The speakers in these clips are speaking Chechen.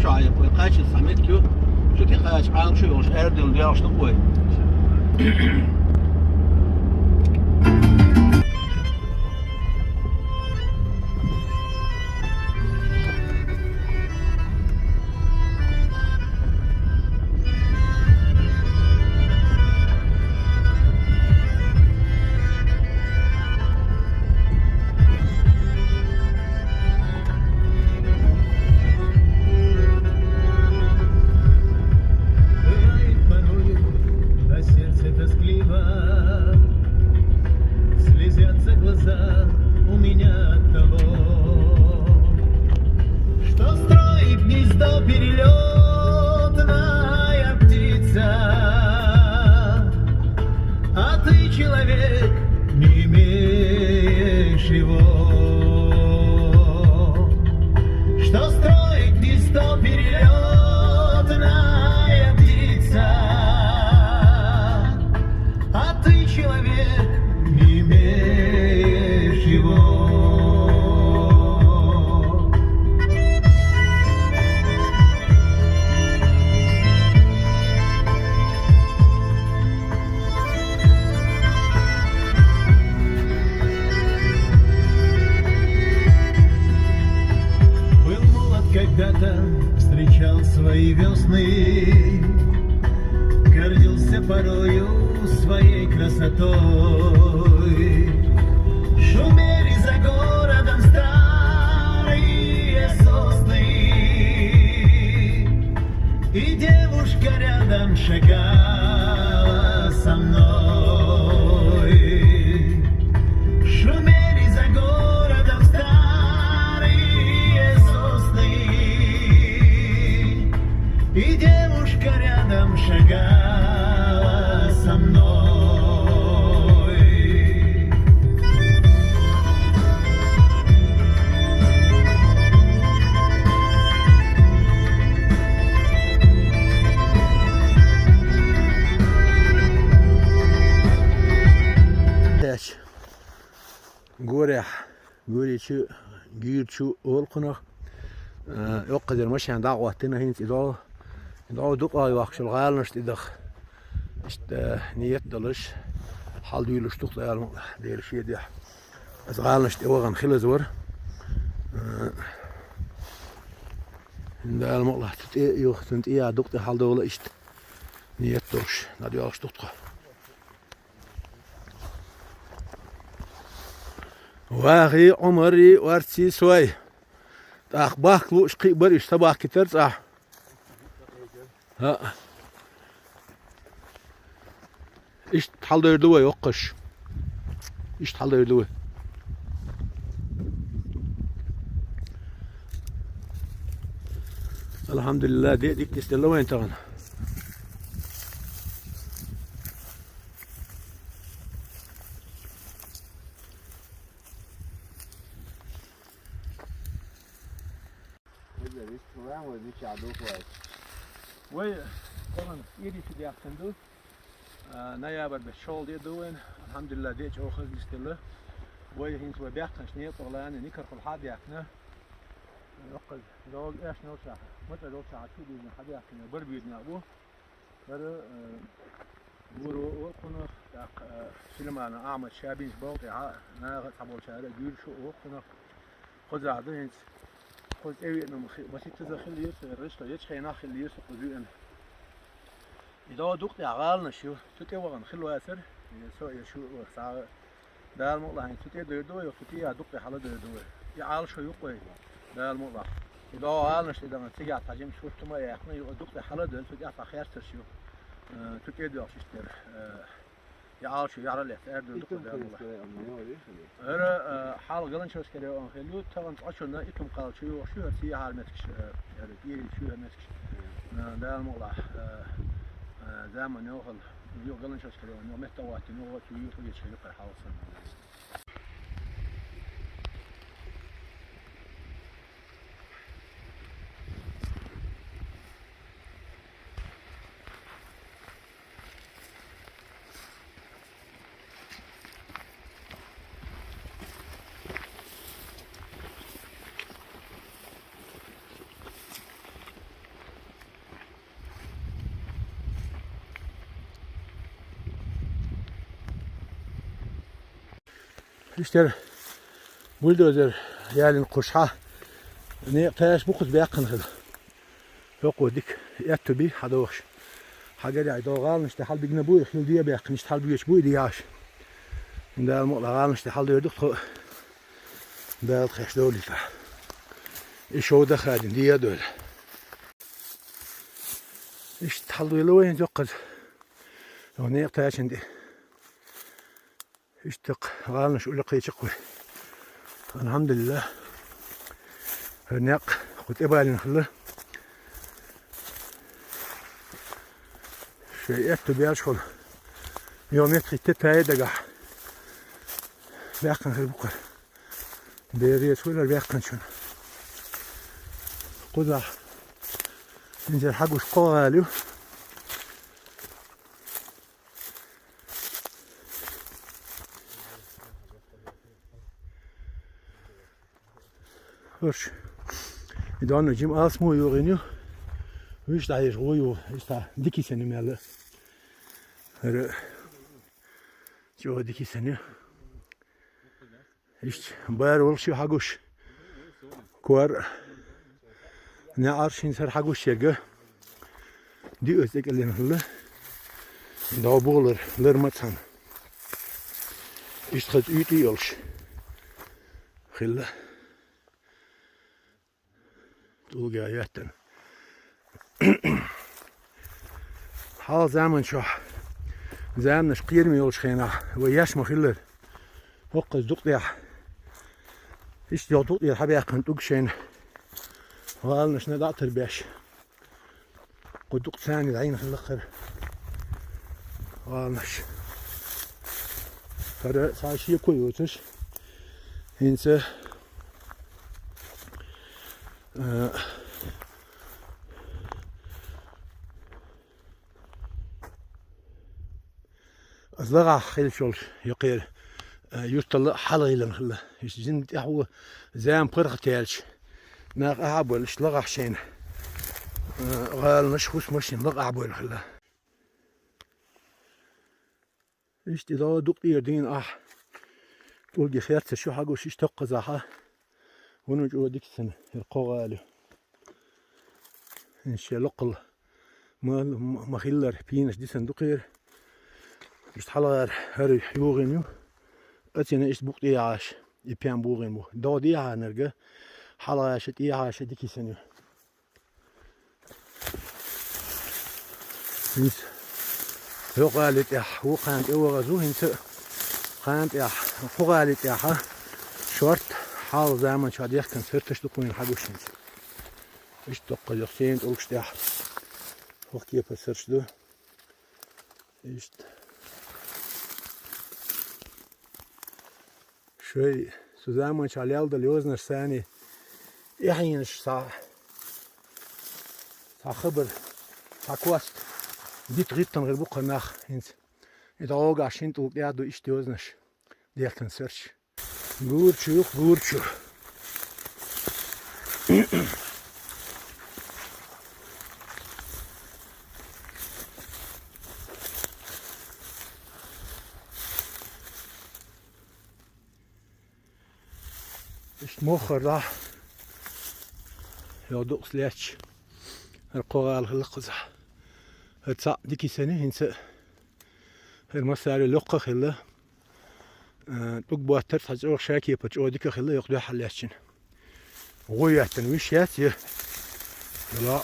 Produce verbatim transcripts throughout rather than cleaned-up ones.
Чу Ӏайха вай кхаччалца цхьа меттиг ю. Цу тӀе кхача Ӏалашо йолуш аьрдала доьлхуш ду-кх вай. Бывает порою на сердце тоскливо, слезятся глаза у меня от того, что строит гнездо перелетная птица, а ты человек, не имеешь его. Что строит гнездо перелетная птица, а ты человек, не имеешь его. Был молод когда-то, встречал свои весны, гордился порою своей красотой. Шумели за городом старые сосны, и девушка рядом шагала со мной. Шумели за городом старые сосны, и девушка рядом шагала со мной. Горехь, Горехь чу, Гийр чу олу кхунах. Э, йоккхазара машен дӀа а хӀоттийна хӀинца и догӀу, и догӀу дукъа йохкуш йолу гӀаланаш тӀе даха. Иштта, э, ниет долуш, хьал дуьйлуш ду-кх Дала мукъ лахь, Делан шен дуьхьа. Аса гӀаланаш тӀе вахана хилаза вара. Э, Дала мукъ лахь, цу тӀе а юха, цунна тӀе а дукъа тӀе хьал долу иштта. Ниет долуш, дӀадоьлхуш ду-кх тхо. Вахий, Ӏумарий, орций, сой. ТӀаккха бахка лууш кхин а бара, иштта ца бахкийтара цӀахь. ХӀаъ. Иштта хьаладевр ду вай, йоккхаш. Иштта хьаладевр ду вай. Алхьамдулиллах, де дика нисделла вайн тахана. Вай тахана иричу даьккхина ду. А, ноябрь беттан шолгӀа де ду вайн. Алхьамдулиллах, де чӀогӀа хаза нисделла. Вай хӀинца вай баьккхинчу некъа тӀехула никархула хьа а даьккхина. Йоккхаза, догӀу эшна йолчохь, мацӀа йолчохь чу а дуьзна хьа а даьккхина, бара буьйданехь бу. ХӀара, э, Гуро а кхунах, тӀаккха, э, Сулаймана Ахьмад ша бинчу болу тӀехь а, наха а цхьаболчара а, Гуьржо а кхунах. Кхузахь ду хӀинца. Кхуза тӀевеана хи-, маситтаза хилла еза, гӀишло ечу хенахь хилла еза кхуза веана. И догӀу дукъа тӀехь гӀаланаш ю, цу тӀе вахана хилла вацара, и со а, и шу а, схьа а. Дала мукъ лахь, хӀинца цу тӀе а дойр ду вай, цу тӀе а дукха тӀе хьала а дойр ду вай. И Ӏалашо ю-кх вай, Дала мукъ лахь. И догӀу гӀаланаш тӀе дахана, цигахь цхьа жимма сурт ма яьккхина, юкъа дукха тӀе хьала а дойр, цу тӀехь цхьа херцарш ю. Э, цу тӀе а доьлхуш иштта дара. Э, и Ӏалашо яхьара лаьцна, аьрдур ду-кх, Дала мукъ лахь. ХӀара, э, хьалха Галанчожский район хилла ю, тахана цкъачунна Итум-Кхалла чу йогӀуш ю, хӀара сехьара меттигаш, э, хӀара кӀерий чу ю хӀара меттигаш. Э, Дала мукъ лахь, э, э, заман йохалла, юха Галанчожский район, юха метта а хӀоттийна, юха цу юха ечу хир ю-кх хьалха санна. Иштта бульдозер ялин кхушха. Некъ таш бу кхуз бяххан хила. Хокъо дик. Этто би хадохш. Хагар ай догъалнаш те хал бигна буй, хил диа бяххан, ишт хал бигеш буй диаш. Дал мо лагъалнаш те хал дойдух тхо. Дал тхеш долита. И шоу дахадин диа дойла. Ишт хал дойла вайн зокказ. Некъ ташин ди. Иштта гӀаланаш уллукъ кхечи кхуй. Алхьамдулиллах. Хьо некъ кху тӀебалин хилла. Шоай этто баьлча хьуна. Йо, метр хӀитта тая дагахь. Баьккхина хир бу-кх. Берригаш хулар баьккхинчун. Кхузахь. Инзер хьагуш кхо гӀала ю. Хурш. И донна жим алсмо югъин ю. Виш дайш гой ю. Иста дикисен ю мелла. Р-, чо дикисен ю. Ишт бар волш ю хьагуш. Кор. Не аршин сар хьагуш ерга. Ди оз экелен хилла. Дав болар, лар мацан. Ишт хаз уйти йолш. Хилла. ТӀулга яттан. Хьал заман чохь. Заманаш кхерам йолчу хенахь, вай яш ма хиллар. ХӀоккхаз дукъ тӀехь. Иштта йолу дукъ тӀера хьабаьккхина тӀуг шайна. ГӀаланашна дӀа а тар беш. Кху дукъ царна дӀайна хилла хир. ГӀаланаш. ХӀара цхьа шеко йоцуш. ХӀинца, а, Аз лагӀахь хилчулш йокхера, а, юьрталла а хьалгӀийлан хилла. Иштта жин тӀаьхьо зама паргӀатаьлча, нах ахьа а бойла, иштта лагӀахь шайна, а, гӀаланаш, хӀусамаш шайна лагӀахь бойла хилла. Иштта и догӀу дукъ тӀера дийна ахь. ТӀулги херца шу хьагуш иштта токкхазахьа. ХӀунда чӀогӀа дика сан, хӀара кхо гӀала ю. Ин шен локхал ма, ма, ма хиллара, пийнаш дисан дукхера. Иштта хьалгӀара хӀара югӀин ю. Ацина иштта букъ тӀехьаш, и пен бугӀин бу. ДогӀу дехьанарга, хьалгӀаша, тӀехьаша дика сан ю. ХӀинца хӀокху гӀали тӀехь, вукхана тӀе вахазу, хӀинца кхана тӀехь, кху гӀали тӀехьа шорт хьал заманчохь дехкан сарташ ду кхуьнан хьагуш хӀинца. Иштта доккха йохсийна тӀулгаш тӀехь. ХӀокху кепара сарташ ду. Иштта. Шай, цу заманчохь лелдал йозанаш сани, эхьенаш цхьа, цхьа хабар, цхьа кост, дита гӀиттан гӀир бу-кх нах хӀинца. И дӀогахь шин тӀулг тӀехь ду иштта йозанаш, дехкан сарч. Гурчух, гурчу. Иштта моххар дӀа. Йо, дукъс лаьтташ. ХӀара кхо гӀала хилла кхузахь. ХӀара цхьаъ дика йисина, хӀинца. ХӀара массаьрга локха а хилла. Э, тӀуг боттар цхьа чӀогӀа шакепа, чӀогӀа дика а хилла, йокха дуьхьал лаьттачун. ГӀо яьттина вуьш яц, я. Вала,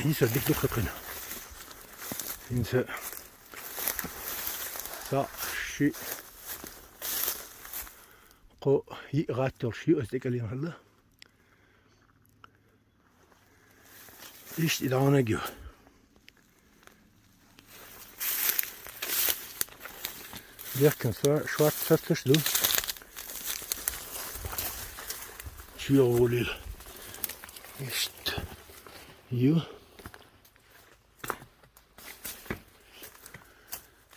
йисар дика дукха кхина. ХӀинца. Цхьаъ, шиъ. Кхо, йиъ гӀатталш, йиъ аса тӀекӀелина хилла. Иштта и дӀанаг ю. Дехкан со-, шорт сарташ ду. ЧуьйгӀа вулийла. Иштта. Ю.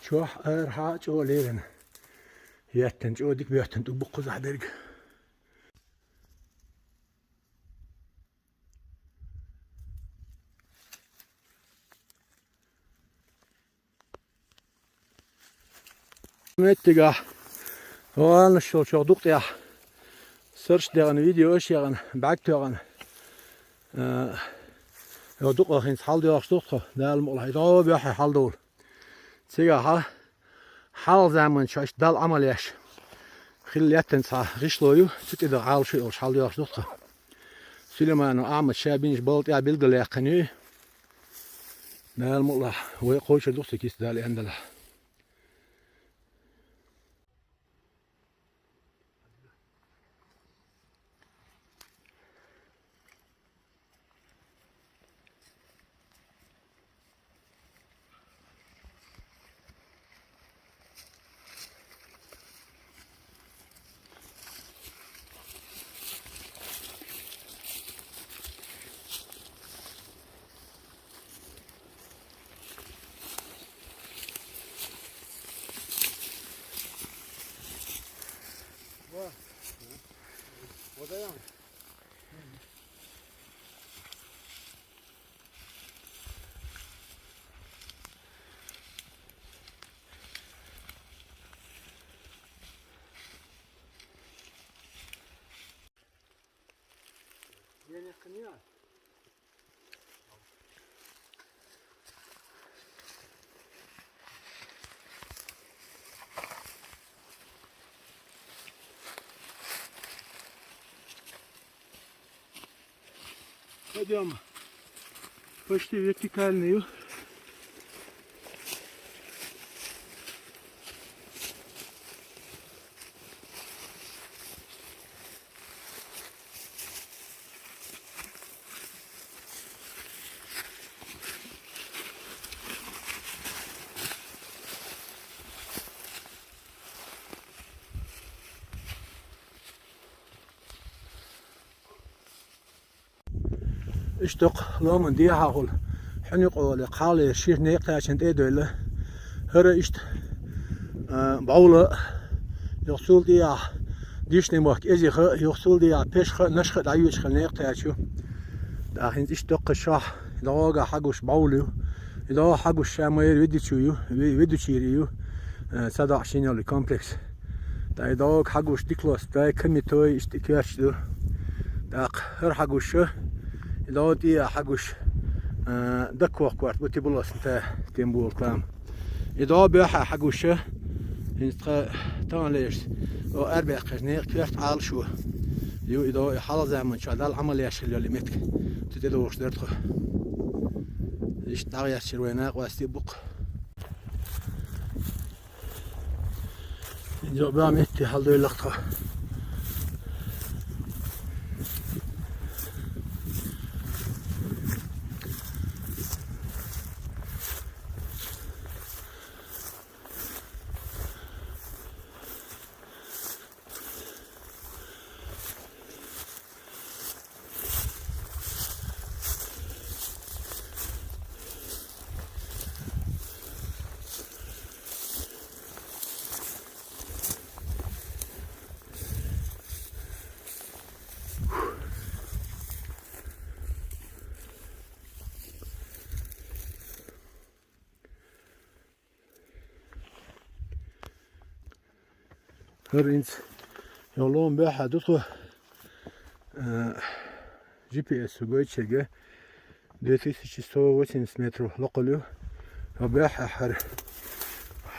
Чохь арахьа чӀогӀа лерина. Яьттан чӀогӀа дика боьттан тӀу буккхузахь дерг. Меттигахь Ванаш йолчох дукъ тӀехь. Сарш дегӀана, видео аш ягӀана, бӀаьг тоьгӀана. Э, йо, дукъа хӀинца хьал доьгӀаш ду тхо, Дала мукъалахь, дӀо бехьа хьал довла. Цигахьа хьалха заманчохь иштта Далла Ӏамал еш хилла лаьттан цхьа гӀишло ю, цу тӀе дан Ӏалашо йолуш хьал доьгӀаш ду тхо. Сулейманов Ахьмад ша бинчу балха тӀехь билгалъяьккхина ю. Дала мукъалахь, вай кхочур ду-кх цига кица, Дала аьнна делахь. Пойдём. Почти вертикальный. Иштта кху ломан дехьахула хьуьнуьйкъоле кхале шира некъ кхаьчна тӀе а дойла. ХӀара иштта, а, бӀовла а, юха цул тӀехьа дишни мохк эзиха а, юха цул тӀехьа пешха а, нашха а дӀайоьдуш хила некъ кхаьчна ю. ТӀаккха хӀинца иштта доккха шохь, дӀогахь хьагуш бӀовла ю. И дӀогахь хьагуш ша майра ведучу ю, ве-, ведучийра ю, а, садаӀа шина йолу комплекс. ТӀаккха и дӀогахь хьагуш дикалос дай, камитой, иштта и коьрташ ду. ТӀаккха хӀара хьагуш, и дӀо тӀе а хьагуш, а, даккох корта бу тибулосна та тем болу клам. И дӀо боьхьа хьагуш, хӀинца тхан тахана лешца, о, арабаьккхинчу некъа коьрта Ӏалашо ю, и дӀо и хьалха заманчохь Далла Ӏамал еш хила йолу и меттиг. Цу тӀе догӀуш дара тхо. Иштта дӀагӀерчира вайн накъостий бу-кх. Иза бан метте хьалдойла-кх тхо. ХӀара хӀинца йолу лома баьхьа ду тхо, а, джи пи эс гойтучерга две тысячи сто восемьдесят метров локхула ю. Йо баьхьа хӀара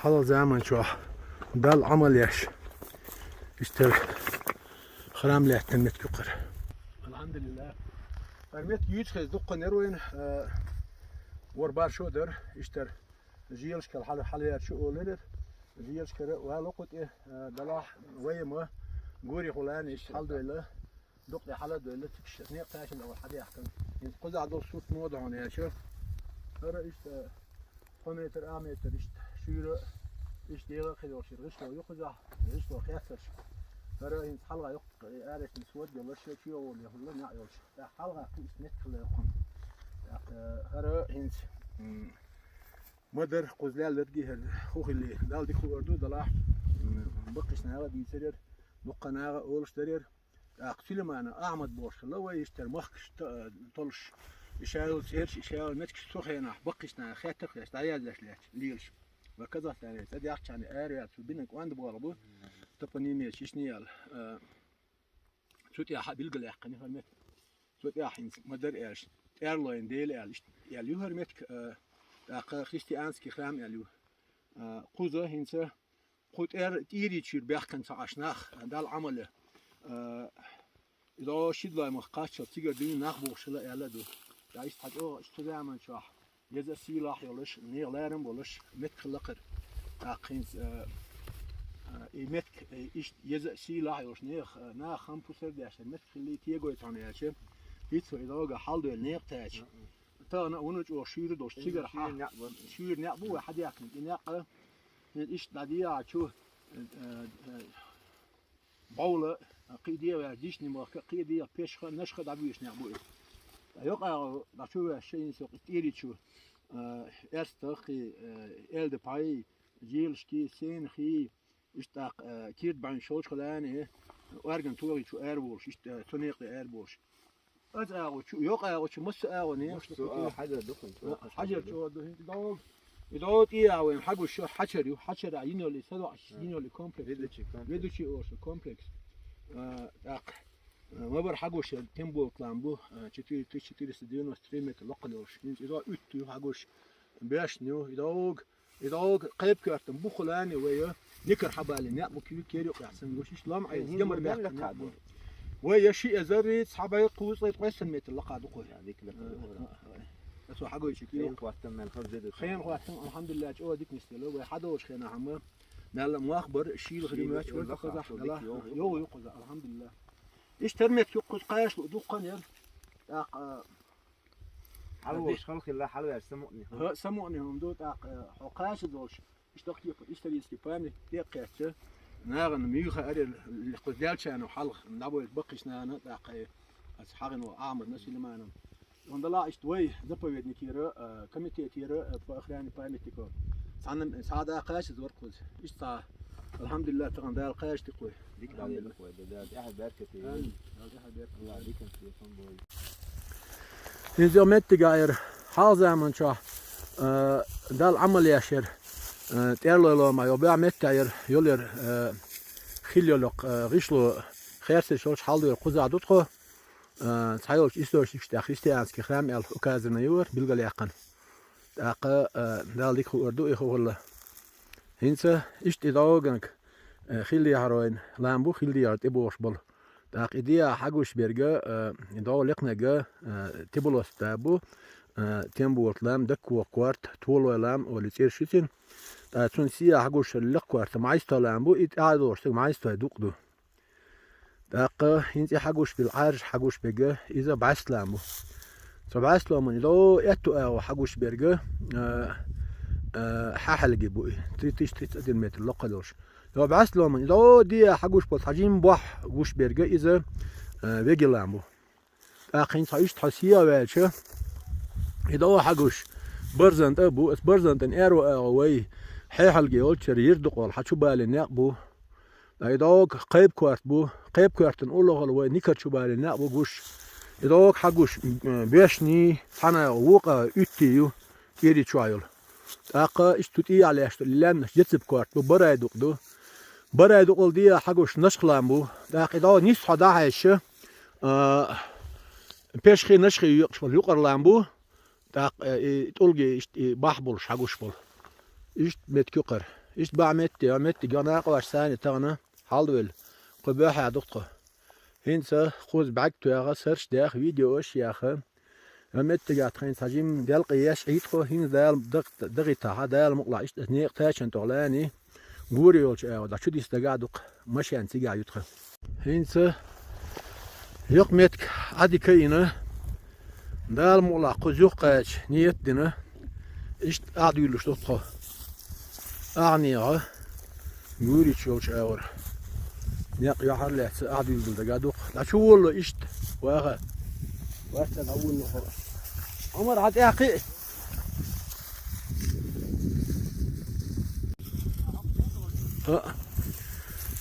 хьалха заманчохь Далла Ӏамал еш, иштта храм лаьттина меттиг ю-кх хӀара. Алхьамдулиллах. ХӀара меттиг юьйцу хеза дуккха нера вайна, а, вара баршо а дара, иштта Желашкара хьала, хьалаерчу олура. Желашкара вала кху тӀе, а, далахь вай ма гурехула иштта хьаладойла, дукха тӀе хьаладойла, цига некъ кхаьчна дӀа хьадаьккхина. ХӀинца кхузахь долу сурт муха ду хьуна аьлча, хӀара иштта цхьа метр, а метр иштта шуьйра, иштта дегӀа а хила йолуш гӀишло ю кхузахь, гӀишло хеттарш. ХӀара хӀинца хьалха йоккха арахьа свод йолуш, чу йогӀур яхула неӀ йолуш. ТӀаккха хьалха кхин иштта меттиг хила йоккхун. ТӀаккха хӀара хӀинца, м, ма-дарра кхуза лелларг хӀара хӀун хилли, Далла дика хуур ду, далахь, м, баккхийчу наха а дийцарера, дуккха наха а олуш дарера. ТӀаккха Сулейманов Ахьмад бохуш хилла вай, иштта махкаш та-, толуш, и ша йолу цӀераш, и ша йолу меттигаш цу хенахь баккхийчу наха хеттарх деш, дӀаяздеш лаьтташ, лелаш. Ва Казахстане цӀа даьхча хьуна араваьлла, цу бина кӀонда болх бу. Топонимия Чечни аьлла, э, цу тӀехьа билгалъяьккхина хӀара меттиг. Цу тӀехьа хӀинца ма дарра аьлча, тӀерлойн Дела аьлла, иштта аьлла ю хӀара меттиг, э, тӀаккха христианский храм аьлла ю. Э, кхуза хӀинца кху тӀер-, тӀерий чуьра баьхкина ца Ӏаш нах, Далла Ӏамал е, э, из ши долаш мах кхаччалца цигара дуьйна нах бохуш хила аьлла а ду. ТӀаккха иштта хьан чӀогӀа иштта цу заман чохь еза а сийлахь а йолуш, нехан ларам а болуш, меттиг хилла кхара. ТӀаккха хӀинца, э, э, и меттиг, э, иштта еза а сийлахь а йолуш, нехан, э, наха хӀама пусар а деш, меттиг хилла тегой тхьана аьлча, хӀинца и дӀогахь хьалдойла некъ тача. Тахана а вуно чӀогӀа шуьйра долуш, цигара хьа-, шуьйра некъ бу вай хьадаьккхина. И некъ, э, иштта дӀадеяхьачу, э, э, э, бӀовла, кхин дегӀ ваьлла дишни махка, кхин дегӀ пешха, нашха дӀабоьшнех бу иза. ТӀаккха йокъагӀо дӀачу ваьшша, хӀинца йокъа тӀеричу, э, эрстах, э, элда пхьай, желашкий, сенахий, иштта тӀаккха, э, кирда бӀаьнна шолчу халани, орган тогӀи чу ара волуш, иштта, э, цу некъа ара волуш. Аса агӀо чу, йокъа агӀо чу, масса агӀо не. Муш цу а хьажар ду хӀинца, а, хӀинца хьажар хьажар ду. Чу а ду, хӀинца догӀу. И догӀу тӀе а вайн хьагуш хьачар ю, хьачара йиноле, садоӀаш А. йиноле комплекс. Ведучий комплекс. Ведучий оша комплекс. А, тӀаккха, а, ма бара хьагуш Темболт лам бу, а, четыре тысячи четыреста девяносто три метр локхал йолуш. ХӀинца и догӀу уьтту ю хьагуш, бешна ю, и догӀу И догӀу кхайпкоьртан бухалани вай никар хьабалийна некъ бу куьг кер юкъехь санна гуш, иштта лом Ай, Ӏайса, хӀинца гамар мел баьккхина лакха некъ бу. Вай я ши эзар ца бӀе кхузткъе ткъе сан метр лакха дукха. Я, дика лакха ду. Аса хьагойчу кийра. Хен хӀоттам мел хаза деду. Хен хӀоттам, алхьамдулиллахӀ, чӀогӀа дика нисделла. Вай хьадолчу хенахь ма, мел мах бар, шийла хир моьттуш вара казахь дала. ЙогӀу юккъуза, алхьамдулиллахӀ. Иштта хӀара меттиг юккъуза кхаьшла дуккха яра. ТӀаккха Хьалволуш хала хилла, хьалваьлла самукъане хӀума. ХӀа, самукъане хӀума ду, тӀаккха, э, хьо кхача долуш, иштта типа исторический памятник тӀекхаьчча, нахана муьйха арел, кху делчарна хьалха, дӀабойту баккхийчу нахана, тӀаккха, э, аса хьагӀино Ахьмадна, Сулайманна. Ондала иштта вай заповедникера, э, комитетера, э, по охране памятников. Цхьана, цхьа да кхача зор кхуза. Иштта, алхьамдулиллахӀ, тахана Дала кхача тикхой. Дика Дала Алхьамдулиллах. Вай, Дала тӀаьхьа беркате. Амин. Дала тӀаьхьа беркате. Алла дикан телефон бой. Иза йо меттиг а яра, хьалха заман чохь, э, Далла Ӏамал еш яра, э, тӀерлой лома йо баьӀ метта яра, йолу яра, э, хилла йолу, э, гӀишло херсеш йолчу хьалдойла кхузахь ду тхо, э, цхьа йолчу источникаш тӀехь христианский храм аьлла указано ю вара, билгалъяьккхина. ТӀаккха, а, Дала дика хуур ду и хӀуъалла. ХӀинца иштта и догӀуганг, а, хилла яхьаройн лам бу, хилла яхьар тӀебогӀуш болу. ТӀаккха и дехьа хьагуш берга, а, и догӀу лекханага, а, Тибулос да бу, а, Темболт лам, Даккоху корта, Толой лам, олу цӀераш ю цуьнан. ТӀаккха цунна сехьа хьагуш лекха корта, Майсто лам бу, и тӀаьхьадогӀуш стаг Майстой дукъ ду. ТӀаккха хӀинца и хьагуш била Ӏаьржа хьагуш берга, иза бӀаьстлам бу. Цу бӀаьстломан и догӀу аьтту агӀо хьагуш берга, а, а, хьаьхьалги бу и, три тысячи тридцать один метр локха долуш. Йо бӀаьстломан и догӀу дехьа хьагуш болу цхьа жимма бохь гуш берга, иза, а, вегилам бу. ТӀаккха хӀинца хьо иштта хьо сехьа ваьлча, и догӀу хьагуш барзан тӀа а бу, аса барзан тӀан аьрру агӀо вай хьехьалги йолчу йира дукъал хьан чу балийна некъ бу. Ткъа и догӀу кхайпа корта бу, кхайпа коьртан уллохула вай никар чу балийна некъ бу гуш. И догӀу хьагуш, м, боьшний, цхьана вукъа уьттий ю, кӀери чохь йолу. ТӀаккха иштта цу тӀехьа лаьшна лаьмнаш Яципа корта бу, Барай дукъ ду. Барай дукъал дехьа хьагуш Нашхалам бу. ТӀаккха и догӀу нисса хьо дӀахьаьжча, а, Пешхий, Нашхий йоькъуш болу юкъара лам бу. ТӀаккха, э, и тӀулги иштта и бахь болуш хьагуш болу. Иштта меттиг ю кхара. Иштта бахь меттиг, а меттиг йо накъош санна тахана хьалдвелла. Кху боьхьа ду тхо. ХӀинца кхуза бӀаьрг тоьхна, сарш деха, видеош яха. Йо меттигахь тхайна цхьа жимма делкъе еш Ӏийта тхо, хӀинца Дала дагӀ-, дагӀийтахьа, Дала мукъалахь иштта некъа тачанна тохлани, гори йолчу агӀо дӀа чу дисса дагахь дукха, машен цигахь ю тхан. ХӀинца йоккха меттиг Ӏадика а йина, Дала мукъалахь кхуза юхакхача ниет а дина, иштта ахьа дуьйлуш ду тхо. Ахьа неха, гуьйрича йолчу агӀор. Некъ йохьар лаьцна ахьа дуьйлуш дагахь дукха. ДӀа чу волало иштта, ваха. Вац ца дӀавуллу хӀара. Ӏумар, хьан тӀе кхиъ? А,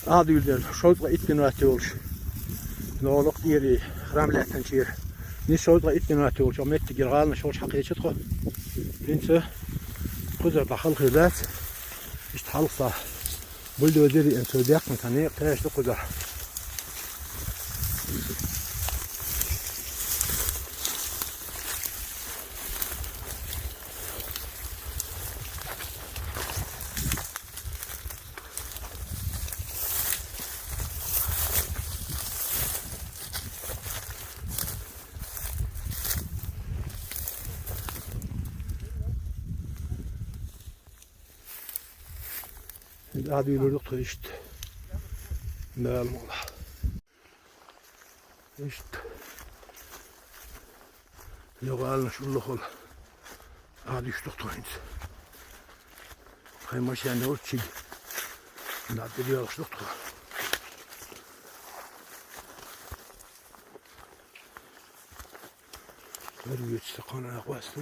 а, дуьйладелла, шовзткъа итт минот йолуш. Нолукъ тӀери храм лаьттан чуьра. Нис шовзткъа итт минот йолуш, а меттигера гӀаланаш йолуш хьакхеча тхо. ХӀинца кхузара дӀа хала хир дац. Иштта хьалха схьа Бульдозер ен цо деккхана тхьане кхаьчна кхузахь. Ӏадвийлур ду тхо иштта. Дала мукъ лахь. Иштта. Йогаллаш уллохула Ӏадуьйш ду тхо хӀинца. Тхайн машен йолччиг дӀатӀадоьлхуш ду тхо. Вер вуьйцу сан кхана а къоасту.